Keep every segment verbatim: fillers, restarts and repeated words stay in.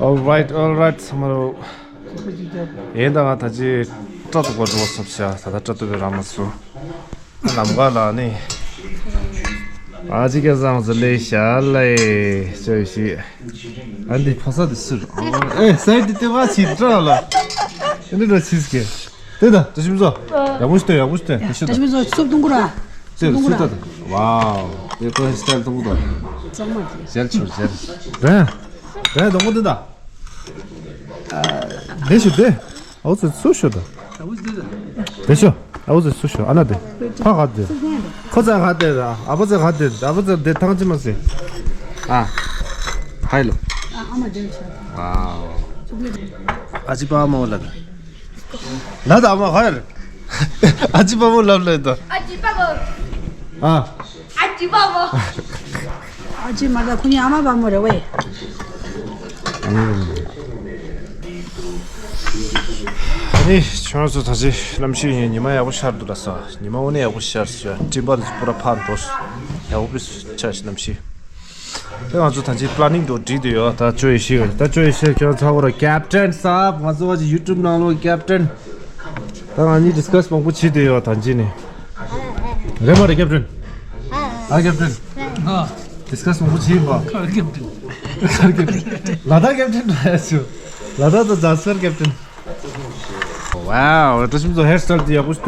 All right, all right, ཚང་མ་ལོ། ཡིན་ད་ང་ད་ཅི་སྐྲ་གཏུབ་པར་འགྲོ་བསམ་ཤག་ད་ལྟ་སྐྲ་གཏུབ་པའི་རང་མ་སུ། ལམ་ཁ་ལ་ནི། ཨ་ཅི་ཀ་བཟང་ཟི་ལེ་ཤ་ལེ། ཅོ་ཤི། ཨ་འདི་ཕོ་ས་དེ་སུ། ཨེ་སའི་དེ་དེ་བ་ཆི་ཏྲ་ལ། ཨ་འདི་འགྲོ་ཆིས་ཀེ། དེ་ད་དེ་ཤི་མི་ཟོ། ཡག་པོ་ཞིག་ལྟོས། ཡག་པོ་ཞིག་ལྟོས། དེ་ཤི་ད། དེ་ཤི་མི་ཟོ། སུབ་དུང་གུ་ར། དེ་སུ་ད་ད། ཝའོ། དེ་ཁོ་ཧེར་སི་ཊའིལ་དུང་གུ་ད། ཙང་མ་དེ། ཞལ་ཆུ་ཞལ། རེད། རེད་དུང་གུ་དེ་ད། དེ་ཤི་དེ། ཨའུ་ཙི་སུ་ཤོ་ད། དེ་ཤོ། ཨའུ་ཙི་སུ་ཤོ་ཨ་ན་དེ། ཕ་ག་དེ། ཁོ་ཙ་ག་དེ་ད། ཨ་ཕ་ཙ་ག་དེ། ཨ་ཕ་ཙ་དེ་ཐང་ཅི་མ་སེ། ཨ། ཧའི་ལོ། ཨ་མ་དེ་ཤ། ཝའོ། ཨ་ཅི་པ་མོ་ལ་ད། ལ་ད་མ་ཧར། ཨ་ཅི་པ་མོ་ལབ་ལ་ད། ཨ་ཅི་པ་མོ། ཨ། ཨ་ཅི་པ་མོ། ཨ་ཅི་མ་ད་ཁུ་ཉི་ཨ་མ་པ་མོ་རེ་བས། ཨ་ནི་ཁྱོད་ཚོ་ད་ཅི་གནམ་གཤིས་ཉི་མ་ཡག་པོ་ཤར་འདུག་ལ་ས། ཉི་མ་འོ་ནས་ཡག་པོ་ཤར་སོང་། སྤྲིན་པ་དེ་ཚོ་པུ་ར་ཕར་འགྲོ་སོང་། ཡག་པོ་དཔེ་ཆགས་ཤིག་གནམ་གཤིས། དེ་ང་ཚོ་ད་ཅི་པི་ལ་ནིང་འགྲོ་བསྒྲིགས་བསྡད་ཡོད། ད་ཅོ་ཡེ་ཤེས་ཡོད། ད་ཅོ་ཡེ་ཤེས་ཁྱོད་ཚ་བོ་ར་ཀེབ་ཊན་སབ། ང་ཚོ་བ་ཅི་ཡུ་ཊུབ་ནང་ལོགས་ཀེབ་ཊན། ད་ང་གཉིས་ཌི་སི་ཀ་སི་མང་པོ་བྱས་བསྡད་ཡོད་ད་ཅི་ནས། རེད་མ་རེད་ཀེབ་ཊན། ཨ་ཀེབ་ཊན། ཌི་སི་ཀ་སི་མང་པོ་བྱས་ཡིན་པ། ལ་དྭགས་ཀེབ་ཊན་ར་ཡ་ཆུ། ལ་དྭགས་དང་ཛ་སི་པར་ཀེབ་ཊན། ཝའོ། བཀྲ་ཤིས་ཚོ་ཧེར་སི་ཊའིལ་དེ་ཡག་པོ་ཞིག་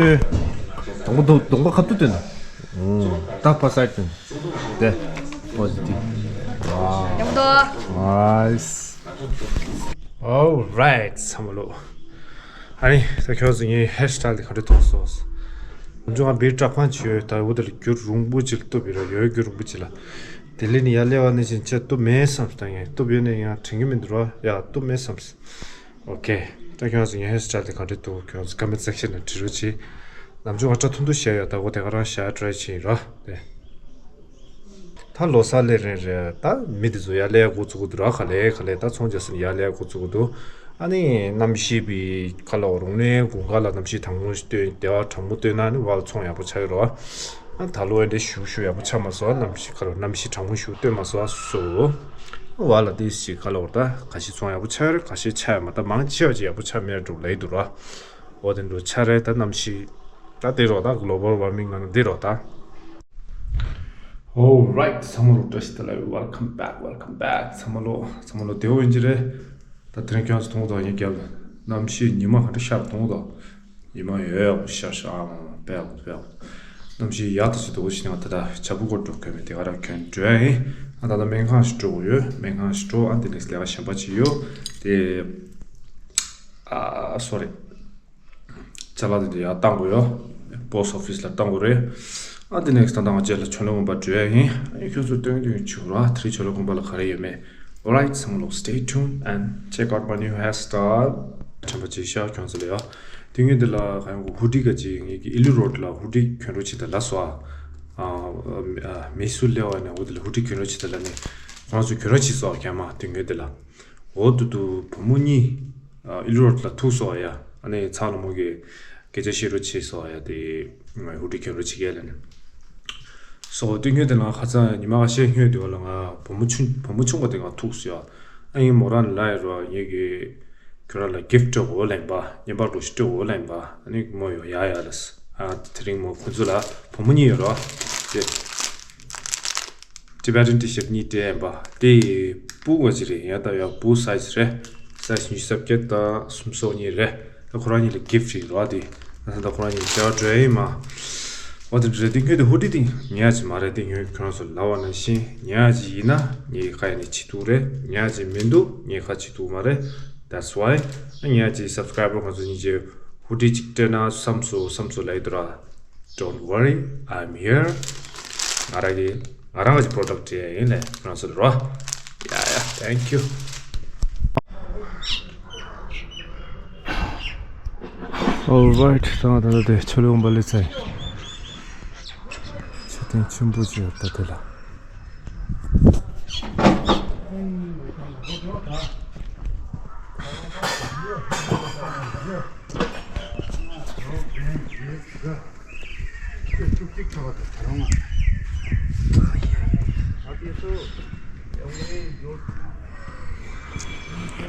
ལྟོས། གདོང་པ་གདོང་པ་ཁ་ཐུག་སྟོན་ན། ད་ཕ་སའིཌ་སྟོན། དེ། པོ་ཟི་ཊིབ། ཝའོ། ཡག་པོ་འདུག་ནའི་སི། All right ཚང་མ་ལོ། ཨ་ནི་ད་ཁྱོད་ཚོ་ངའི་ཧེར་སི་ཊའིལ་དེ་ག་འདྲ་མཐོང་སོང་། ང་ཚོ་ང་བིར་བཀྲག་ཕང་བྱོས་ད་འུ་དེ་ལ་རྒྱུ་རུང་པོ་ཅིག་ལ་གཏུབ་ཡོད་ར་ཡོད་རྒྱུ་རུང་པོ་ཅིག་ལ། དེ་ལས་ནི་ཡར་སླེབས་པ་ནས་བཞིན་ཆ་གཏུབ་མེད་བསམ་སྟངས་ཡིན་གཏུབ་ཡོད་ནས་ཡང་དྲན་གྱི་མི་འདུག་ར་ཡ་གཏུབ་མེད་བསམ། ཨོ་ཀེ། ད་ཁྱོད་ཚོ་ངའི་ཧེར་སི་ཊའིལ་དེ་ག་འདྲ་འདུག་ཁྱོད་ཚོ་ཀོ་མེན་ཊི་སེག་ཤན་ནང་བྲིས་རོགས་གྱིས། ནམ་རྒྱུན་ང་སྐྲ་ཐུང་ཐུང་བཞག་ཡོད་ད་འོ་དེ་ག་རང་བཞག་ཊི་རའི་བྱེད་ཡིན་ར་དེ། ད་ལོ་གསར་སླེབས་རན་རེད་ད་མི་དེ་ཚོ་ཡར་སླེབས་འགོ་བཙུགས་ཀྱི་འདུག་ར་ག་ལེ་ག་ལེ་ད་ཚོང་རྒྱག་ས་ནས་ཡར་སླེབས་འགོ་བཙུགས་ཀྱི་འདུག་ཨ་ནི་གནམ་གཤིས་པའི་ཁ་ལ་འོ་རུང་ནས་དགུན་ཁ་ལ་གནམ་གཤིས་གྲང་མོ་ཞིག་སྟོན་བདེ་བ་གྲང་མོ་སྟོན་ན་ནི་བ་ལ་ཚོང་ཡག་པོ་ཆགས་ཡོད་ར། ཨ་ད་ལོ་ཨེ་འདྲ་ཞུ་ཞུ་ཡག་པོ་ཆགས་མ་སོང་། གནམ་གཤིས་ཁ་ལོ་གནམ་གཤིས་གྲང་མོ་ཞུ་སྟོན་མ་སོང་། ཨ་སོ། བ་ལ་ཏི་ཞིག་ཁ་ལོ་ད་ག་ཤི་ཚོང་ཡག་པོ་ཆགས་རེད་ག་ཤི་ཆགས་ཡག་མ་ད་མང་ཆེ་བ་ཅིག་ཡག་པོ་ཆགས་མེད་འགྲོ་ལེ་འདུག་ར། འོ་དེ་འགྲོ་ཆགས་རེད་ད་གནམ་གཤིས། ད་དེ་རོ་ད་གློ་བལ་ཝར་མིང་ང་ན་འདི་རོ་ད། All right ཚང་མ་ལོ་བཀྲ་ཤིས་བདེ་ལེགས། Welcome back, welcome back ཚང་མ་ལོ་ཚང་མ་ལོ་བདེ་བོ་ཡིན་གྱི་རེད། ད་དེ་རིང་ཁྱོད་ཚོ་མཐོང་དང་ཡིན་རྒྱབ་གནམ་གཤིས་ཉི་མ་ག་འདྲ་ཤར་མཐོང་དང་། ཉི་མ་ཡོད་ཡག་པོ་ཤར་ཤག་ཨང་། དཔེ་ཡག་པོ་དཔེ་ཡག་པོ། གནམ་གཤིས་ཡག་ཏུ་ཞིག་འདུག་ཕྱི་ནང་ད་ལྟ་བྱ་སྤུ་སྐོར་འགྲོ་མཁན་མེད་དེ་ག་ར་གྱོན་འགྲོ་ཡ་ཡིན། ཨ་ད་ལྟ་སྨན་ཁང་ཞིག་འགྲོ་དགོས་ཡོད། སྨན་ཁང་ཞིག་འགྲོ་ཨ་འདི་ནས་ལས་ཀ་གཞན་པ་ཅིག་ཡོད། དེ་ཨ་སོ་རི། ཅ་ལག་དེ་འདྲ་ཡར་བཏང་དགོས་ཡོད། པོ་སི་ཊི་ཨོ་ཕི་སི་ལ་བཏང་དགོས་རེད། ཨ་དེ་ནས་ད་ལྟ་ང་རྗེས་ལ་ཆོ་ལོ་ངོ་མ་འགྲོ་ཡ་ཡིན། ཨ་ཁྱོད་ཚོ་སྟོན་སྟོན་ཆུ་ར་དེ་རིང་ཆོ་ལོ་ངོ་མ་ལ་ག་རེ་ཡོད་མེད། Alright ཚང་མ་ལོ་stay tuned and check out my new hairstyle དྲན་པ་ཅིག་ཤག་ཁྱོད་ཚོ་ལ་ཡ། དེ་སྔོན་དེ་ལ་ག་ཡོང་གི་ཧུ་ཌི་ག་ཅིག་ངེད་ཀྱི་ཨི་ལུ་རོ་ཌི་ལ་ཧུ་ཌི་གྱོན་རོགས་བྱེད་དང་ལབ་སོང་ཨ། མི་སུ་སླེབས་པ་ནས་འོ་དེ་ལ་ཧུ་ཌི་གྱོན་རོགས་བྱེད་དང་ལབ་ནས་ཁོ་རང་ཚོ་གྱོན་རོགས་བྱེད་སོང་ཨ་ཁྱེད་མ་དེ་སྔོན་དེ་ལ། འོ་དུ་དུ་བུ་མོ་གཉིས་ཨི་ལུ་རོ་ཌི་ལ་ཐུག་སོང་ཨ་ཡ། ཨ་ནི་ཚང་ལ་མོ་གི་སྐད་ཆ་བཤད་རོགས་བྱེད་སོང་ཨ་ཡ་དེ་ཧུ་ཌི་གྱོན་རོགས་བྱེད་གས་ལབ་ནས། སོ་དེ་སྔོན་དེ་ལ་ཁ་སང་ཉི་མ་ཁ་ཤས་སྔོན་དེ་བ་ལ་ང་བུ་མོ་ཆུང་བུ་མོ་ཆུང་བ་དེ་ང་ཐུག་སོང་ཡ། ཨ་ཡིན་མོ་རང་ལ་ཡ་རོ་ངེད་ཀྱི་ཁྱོད་རང་ལ་གིཕ་ཊི་སྤྲོད་དགོས་ལབ་པ་བརྙན་པར་འགྲོ་ཞིག་སྤྲོད་དགོས་ལབ་པ། ཨ་ནི་མོ་ཡོ་ཡ་ཡ་ལ་ཨ་དེ་རིང་མོ་ཁོ་ཚོ་ལ་བུ་མོ་གཉིས་ཡོད་རོ་དེ། Tibetan T-shirt གཉིས་སྤྲད་ཡིན་པ་དེ་སྤུ་བ་ཅི་རེད་ཡ་ད་ཡ་བུ་སའི་ཛི་རེད། སའི་ཛི་ཉི་ཤུ་རྩ་བརྒྱད་དང་སུམ་ཅུ་སོ་གཉིས་རེད། ད་ཁོ་རང་གཉིས་ལ་གིཕ་ཊི་རེད་རོ་དེ། ང་ད་ཁོ་རང་གཉིས་བྱ་བ་འགྲོ་ཡ་ཡིན་མ། འོ་དེ་འདྲ་རེད་དེ་ཁྱོད་དེ་ཧུ་ཌི་དེ་ཉར་གྱི་མ་རེད་དེ་ངས་ཁྱོད་རང་ཚོ་ལབ་པ་ནང་བཞིན་ཉར་གྱི་ཡིན་ན་ངའི་ཁ་ཡ་ནས་བྱེད་ཐུབ་རེད། ཉར་གྱི་མི་འདུག་ངའི་ཁ་བྱེད་ཐུབ་མ་རེད། That's why ཉར་གྱི་སབ་སི་ཀ་རའི་བར་ང་ཚོ་གཉིས་ཀྱི་ཧུ་ཌི་གཅིག་སྤྲད་ན་བསམ་སོང་བསམ་སོང་ལབ་ཡོད་དོ་ར། Don't worry, I'm here. ང་རང་གི་ང་རང་གི་པོ་རོ་ཌག་ཊི་སྤྲད་ཡ་ཡིན་ལས་ཁྱོད་རང་ཚོ་ལ་རོ། Yeah, yeah, thank you. Alright ད་ང་ད་ལྟ་དེ་ཆོས་ལུགས་འབའ་ལི་ཚེ་ཆོས་སྟོན་ཆེན་པོ་ཅིག་ཡོད་ད་དེ་ལ། ཨ་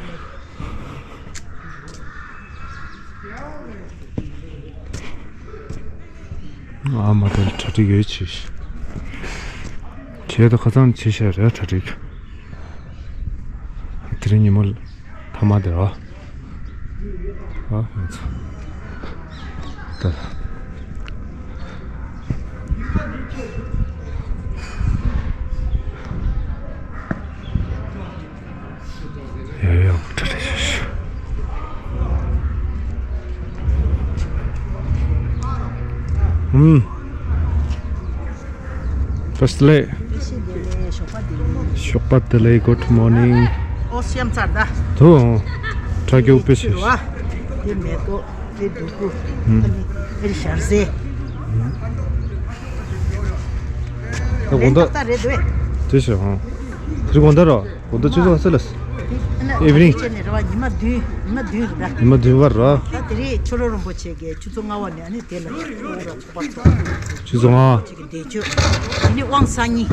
མ་དེར་གྲ་སྒྲིག་ཡོད་ཆེ། བྱས་ད་ཁ་སང་བྱས་ཤག་རེད་གྲ་སྒྲིག་དེ་རིང་ཉིན་མོ་ཐ་མ་དེ་ར། ཨ་ཡིན་ཚ། ད། ཡ་ཡ་ཁྲ་ཁྲ་ཤ་ཤ། ཨུམ། བཀྲ་ཤིས་བདེ་ལེགས། ཞོགས་པ་བདེ་ལེགས། ཞོགས་པ་བདེ་ལེགས། Good morning། ཨོ་སེམས་ཚར་ད། དུ་ཨོ། ཁྲ་རྒྱུག་པེ་ཤེས། དེ་མེ་ཏོག་དེ་སྡུག་གུ། ཨ་ནི་དེ་ཞར་ཟས། ད་དགོང་དག་ད་རེད་དོ། དེ་ཤ་ཧང་། དེ་དགོང་དག་ར། དགོང་དག་ཆུ་ཚོད་ག་ཚོད་ལ། Evening། ཉི་མ་བདུན། ཉི་མ་བདུན་རེད་ད། ཉི་མ་བདུན་བར་ར། ད་དེ་རིང་ཆོ་རོ་རིན་པོ་ཆེ་གིས་ཆུ་ཚོད་ལྔ་པ་ནས་ཨ་ནི་དེ་ལ་ཚོགས་པ་ཚོགས། ཆུ་ཚོད་ལྔ། ཅིག་གི་བཟླས་བརྗོད། དེ་ནས་དབང་གསར་རྙིང་།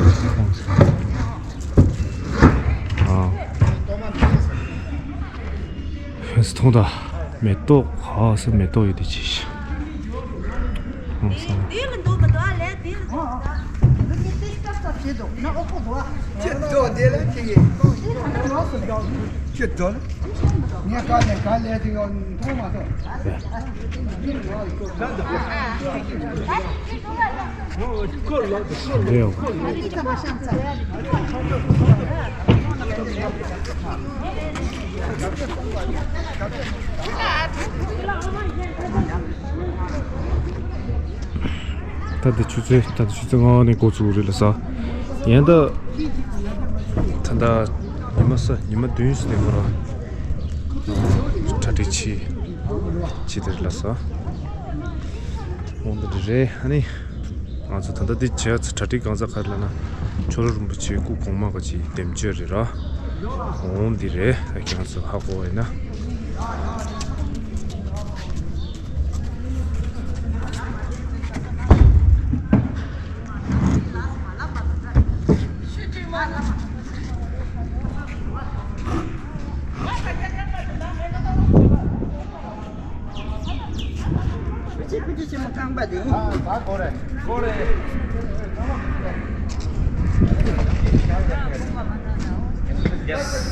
ཨ། ཧེ་སི་ཐོང་ད། མེ་ཏོག་ཧ་སི་མེ་ཏོག་ཡོད་དེ་ཅི་ཤི། ཧང་སང་། ཁྱེད་འགྲོ་དེ་ལ་ཁྱེད་ཀྱིས། ཁྱེད་འགྲོ་ལ། ངས་ག་ནས་ག་ལས་དེ་ཡང་མཐོང་མ་སོང་། ད་ལྟ་ཆུ་ཚོད། ད་ལྟ་ཆུ་ཚོད་ལྔ་པ་ནས་འགོ་བཙུགས་རེད་ལ་ས། ཡན་ད། ད་ལྟ་ཉི་མ་ས། ཉི་མ་བདུན་ཙམ་ནས་འགོ་ར། གྲ་སྒྲིག་བྱེད། བྱེད་དེ་རེད་ལ་ས། འོང་འདི་རེད་ཨ་ནི། ང་ཚོ་ད་ལྟ་འདི་བྱས་ཚེ་གྲ་སྒྲིག་གང་ཚ་ག་རེ་ལབ་ན། ཆོ་རོ་རིན་པོ་ཆེ་སྐུ་གོང་མ་ག་ཅིག་འདེམས་བྱོས་རེད་ར། འོང་འདི་རེད་ཨ། ཁྱེད་རང་ཚོ་ཧ་གོ་བ་ཡིན་ན།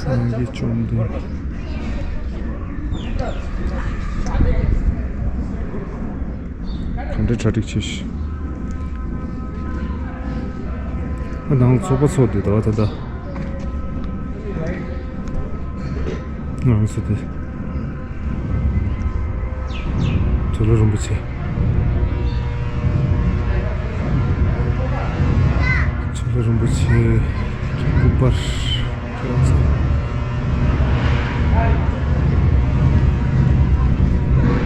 སངས་རྒྱས་བཅོམ་ལྡན། ག་འདྲ་གྲ་སྒྲིག་བྱེད་ཤི། ཨ་ནང་ཚོགས་པ་ཚོགས་འདུག་ད་བ་ད་ད། ང་རང་ཚོ་དེ། ཆོ་ལོ་རིན་པོ་ཆེ། ཆོ་ལོ་རིན་པོ་ཆེ། སྐུ་པར།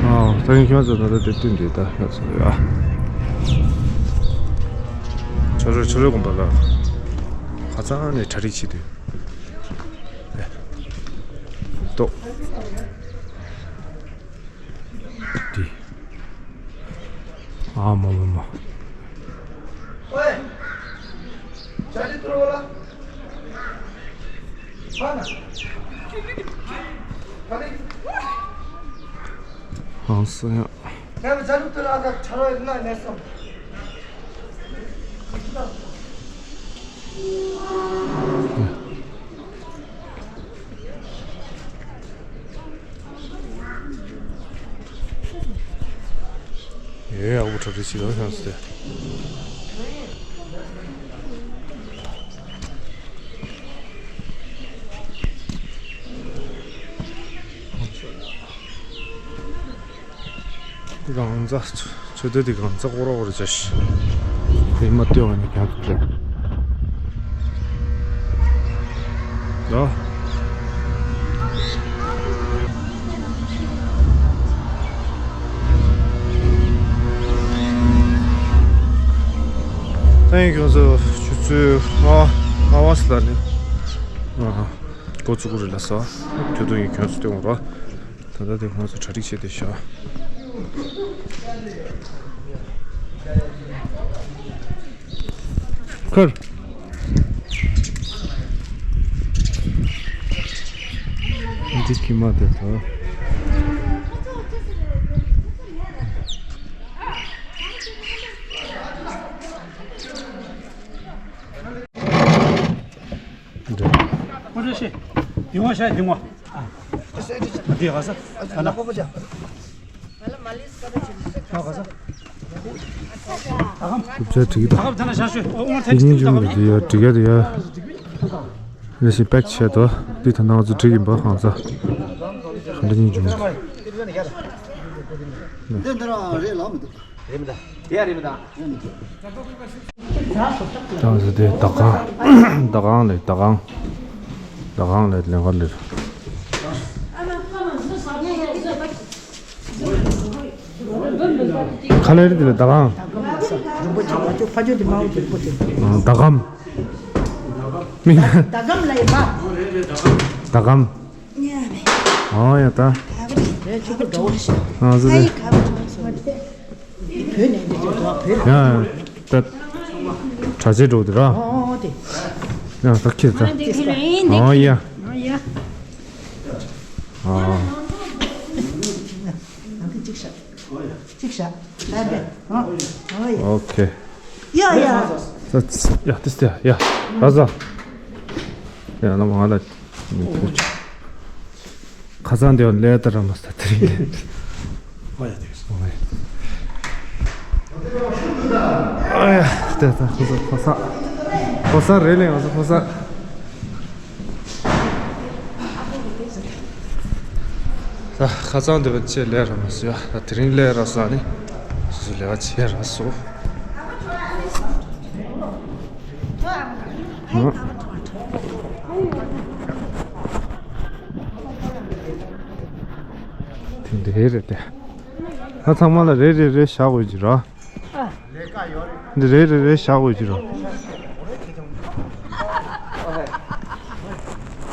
ཨ། ད་ངས་ཁྱེད་ཚོ་ད་ལྟ་དེ་བསྟན་འདི་ད་ང་ཚོ་ཡ། ཆོ་ལོ་ཆོ་ལོ་དགོན་པ་ལ། ཁ་ཚང་ནས་གྲ་སྒྲིག་བྱེད་དུས། ཏོ། དེ། ཨ་མ་མ་མ། ཧང་སང་ཡ། ཡེ་ཡག་པོ་གྲ་སྒྲིག་བྱེད་རོགས་ཤོག་ཟེར། འདི་གང་ཚ། ཆུ་དེ་འདི་གང་ཚ་ཀོ་ར་ཀོ་ར་བྱ་ཤི། ཁོས་མ་ལྟོས་པ་ནི་གང་ཚ་རེད། ལོ། ད་ཡིན་ཁྱོད་ཚོ་ཆུ་ཚོད་ལྔ་ལྔ་པ་ཙམ་ལ་ནི། ཨ། འགོ་བཙུགས་རེད་ལ་ས། དུས་ཐུང་ཡིན་ཁྱོད་ཚོ་སྟོན་རོགས། ད་ལྟ་དེ་ཁོང་ཚོ་གྲ་སྒྲིག་བྱས་ཏེ་བཞག་ཁར། དེ་ཁྱི་མ་དེ་དང་། འདི་ང་ཤ་འདི་ང་། འདི་ག་ས། ཨ་ན། ཨ་ཁམ། ཨ་ཁམ། ད་ནང་བཞག་ཤོག་ཨོ་ང་ཐེངས་གཅིག་ད་ཁམ། འདི་ཡ་འགྲིག་ཡ་འདི་ཡ། རེ་ཞིག་པེག་བྱས་ཏོ། འདི་ད་ནང་ང་ཚོ་འགྲིག་ཡིན་པ་གང་ས། ག་འདྲ་ཉིན་བྱུང་། འདི་འདི་རང་རེད་ལ་མི་འདུག་རེད་མི་འདུག་དེ་ཡ་རེད་མི་འདུག་ད་ང་ཚོ་དེ་ད་གང་ད་གང་ལས་ད་གང་ད་གང་ལས་ལེན་ག་ལས། ག་ལེར་དེ་ལ་ད་གང་། ད་གམ། མིང་ད་གམ་ལ་ཡིན་པ། ད་གམ། ཨོ་ཡ་ད། ཨ་ཟེ་ཟེ། ཡ་ད། གྲྭ་ཆས་འགྲོ་དེ་ར། ཡ་ད་ཁྱེད་ད། ཨོ་ཡ། ཨ། གཅིག་བཞག་ལབ་པས། ཨོ་ཡ། ཨོ་ཁེ། ཡ་ཡ། ཡ་ཏིས་ཏི་ཡ། ར་ཟ། ཡ་ལ་མ་ང་ལ། ཁ་སང་དེ་བ་ལས་ད་ར་མ་ས་དེ་རིང་ལས། ཨོ་ཡ་དེ་ཨོ་ཡ། ཨོ་ཡ་དེ་ད་ཁོ་ས་ཁོ་ས། ཁོ་ས་རེད་ལས་ང་ཚོ་ཁོ་ས། ད་ཁ་སང་དེ་བ་ཅེ་ལས་ར་མ་སུ་ཡ། ད་དེ་རིང་ལས་ར་ས་ནི། སུ་སུ་ལས་བ་ཅེ་ར་སོ། དེ་འདྲ་རེད་དེ། ད་ཚང་མ་ལ་རེ་རེ་རེ་བཞག་དགོས་ཀྱི་ར། འདི་རེ་རེ་རེ་བཞག་དགོས་ཀྱི་ར།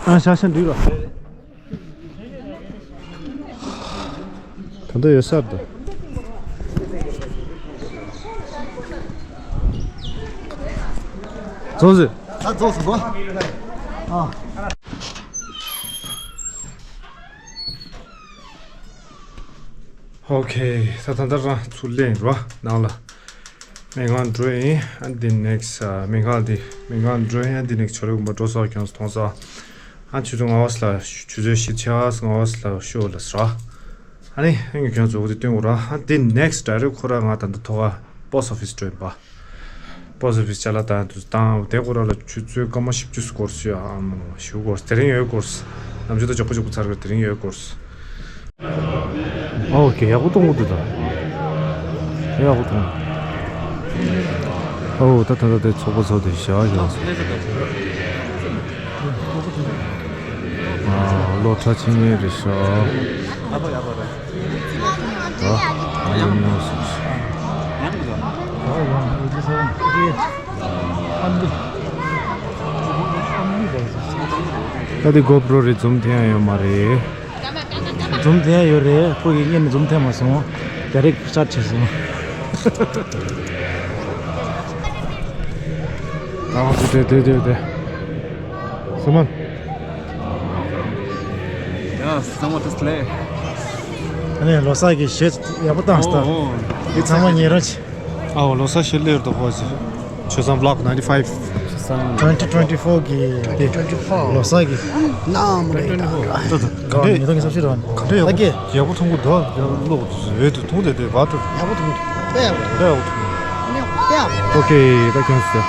ཨ་ཤ་ཤ་འདུག་ར། ད་ལྟ་ཡོད་སར་དུ། རྫོགས་ཟེར། ད་རྫོགས་སོང་གོ། ཨ། ཨོ་ཁེ། ད་ད་ལྟ་རང་ཚུར་ལེན་རོ་ནང་ལ། སྨན་ཁང་འགྲོ་ཡིན། ཨ་འདི་ནེག་སི་སྨན་ཁང་འདི་སྨན་ཁང་འགྲོ་ཡིན། ཨ་འདི་ནེག་སི་ཆོ་ལེ་གུམ་པ་འགྲོ་ས་ཁྱོད་ཚོ་མཐོང་ས། ཨ་ཆུ་ཚོད་ལྔ་པ་ལ་ཆུ་ཚོད་བཞི་ཆ་ལྔ་པ་ལ་ཤོ་ལ་སྲ། ཨ་ནི་ཨ་ངས་ཁྱོད་ཚོ་འོ་དེ་སྟོན་དགོས་ར། ཨ་འདི་ནེག་སི་ཌའི་རེག་ཁོ་ར་ང་ད་ལྟ་ཐོག་ཁ་པོ་སི་ཨོ་ཕི་སི་འགྲོ་ཡིན་པ། པོ་སི་ཨོ་ཕི་སི་ཅ་ལག་བཏང་དུས་བཏང་དེ་ཁོ་ར་ལ་ཆུ་ཚོད་སྐར་མ་བཞི་བཅུ་སྐོར་སུ་ཡ་ཨ་མ་ཞུ་སྐོར་དེ་རིང་ཡོད་སྐོར། ནམ་རྒྱུན་ད་མགྱོགས་པོ་མགྱོགས་པོ་ཚར་གི་དེ་རིང་ཡོད་སྐོར། ཨོ་ཁེ། ཡག་པོ་གཏོང་གི་འདུག་ད། ཡག་པོ་གཏོང་། ཨོ་ད་ད་ད་དེ་ཚོགས་པ་ཚོགས་དེ་བཞག་ཡོད་སོང་། ཨ་ལོ་ཁྲ་ཆེ་ངེ་རེད་ཤག་ཨ་ཡོད་ཉོ་སོང་། ད་དེ་གོ་པྲོ་རེད། ཛུམ་དེ་ཡང་ཡོད་མ་རེད། ཛུམ་དེ་ཡང་ཡོད་རེད། ཁོ་གིས་སྔོན་ནས་ཛུམ་ཐེབས་མ་སོང་། ཌའི་རེག་ཤོཊ་བྱས་སོང་། ཨ་ཙི་དེ་དེ་དེ་དེ། སུ་མ། ཡ་སང་བ་དེ་སླེ། ཨ་ནི་ལོ་གསར་གྱི་གཞས་ཡག་པོ་བཏང་སྟ། ཨོ་ཨོ། འདི་ཚང་མ་ཉན་རོགས་བྱེད། ཨའོ་ལོ་གསར་གཞས་སླེབས་འདུག་ཧོ་ཅི། ཆོས་བཟང་བི་ལོག་ནའིན་ཊི་ཕའིབ། ཊུ་ཝེན་ཊི་ཊུ་ཝེན་ཊི་ཕོར་གི་དེ་ལོ་གསར་གི། ནམ་རེད་ད། ད་ད་ག་འདྲས་ཉིས་སྟོང་ཉི་ཤུ་རྩ་བཞི་རེད་བ། ག་འདྲས་ཡག་པོ་ད་གི་ཡག་པོ་མཐོང་གི་འདུག་ཡག་པོ་ལོག་འདུག་ཟེར་བས་དུ་མཐོང་དེ་དེ་བར་དུ་ཡག་པོ་མཐོང་གི་འདུག་དཔེ་ཡག་པོ་འདུག་དཔེ་ཡག་པོ་མཐོང་གི་འདུག་དཔེ་ཡག་པོ་འདུག་ཨོ་ཁེ། ད་ཁྱོད་ཚོ།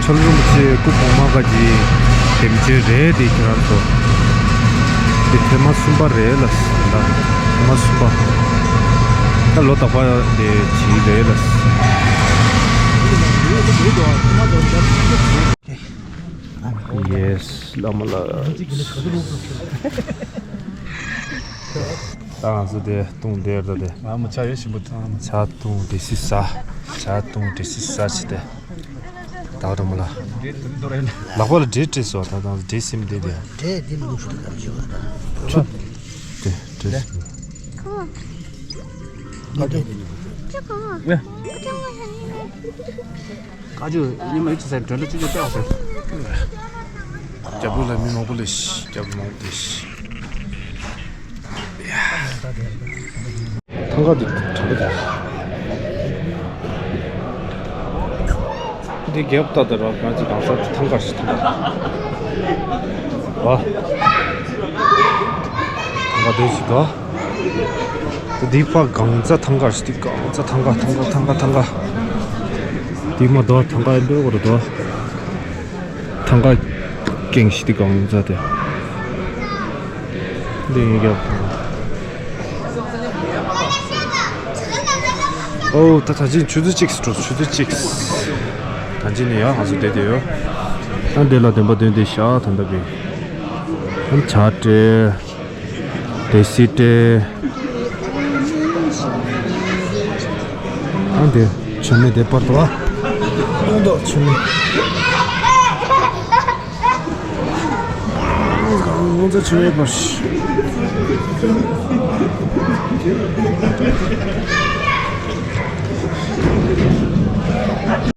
ཆོ་ལོ་རིན་པོ་ཆེ་སྐུ་གོང་མ་ག་གི་འདེམས་བྱོན་རེད་དེ་ཁྱེད་རང་ཚོ། འདི་ཐེངས་མ་གསུམ་པ་རེད་ལ། ད་ཐེངས་མ་གསུམ་པ། ད་ལོ་དག་པ་དེ་བྱིས་རེད་ལ། ཡེས་བླ་མ་ལགས། ད་ང་ཚོ་དེ་བཏུང་དེར་ད་དེ། ང་མ་ཆ་ཡོད་ཞིམ་པོ་ཐང་། ཆ་བཏུང་དེ་སི་ས། ཆ་བཏུང་དེ་སི་ས་ཆི་དེ། ད་རུ་མ་ལ། ལག་པ་ལ་འདྲེ་སྤྲད་སོ་ད་དང་འདྲེ་སིམ་དེ་དེ། འདྲེ་དེ་ལུགས་སུ་ག་རེ་བྱེད་པ་ད། ཆུ། དེ་འདྲེ་སིམ། ཁོ། འདྲེ་དེ་ལུགས་སུ། ཁོ། བཀའ་བརྒྱུད་ཉི་མ་ཨི་ཚོ་ཟེར་དོན་དུ་ཅི་ཅི་སྤྲད་ཟེར། རྒྱབ་ལོགས་ལ་མི་མང་པོ་ལས་ཤི། རྒྱབ་ལོགས་མང་པོ་ལས་ཤི། ཐང་ག་འདི་དྲག་པོ་འདུག་འདི་རྒྱབ་ལྟ་དེ་ར་ང་ཚོ་གང་ཟག་ཐང་ག་ཞིག་ཐང་ག་ཨ། ཐང་ག་དེ་ཞིག་ག་འདི་ཕ་གང་ཚ་ཐང་ག་ཞིག་འདི་གང་ཚ་ཐང་ག་ཐང་ག་ཐང་ག་ཐང་ག་འདི་མ་དོ་ཐང་ག་འདི་འོ་ར་དོ། ཐང་ག་ཀེང་ཞིག་འདི་གང་ཚ་དེ། འདི་ཡིན་རྒྱབ། ཨོ་ད་ད་ཅི་ཆུ་ཚོད་གཅིག་འགྲོ། ཆུ་ཚོད་གཅིག་ད་ཅི་ནས་ཡང་ང་ཚོ་བསྡད་དེ་ཡོད། ཨ་འདི་ལ་བདེན་པ་བདེན་དེ་ཤ་ད་ད་བི་ཨ་ཆ་སྤྲེལ། དེ་སི་ཏྲེ། ཨ་འདི་ཆུ་མེད་དེ་པར་དུ་ཨ། ཨ་འདི་ཆུ་མེད། ང་ཚོ་ཆུ་མེད་པར།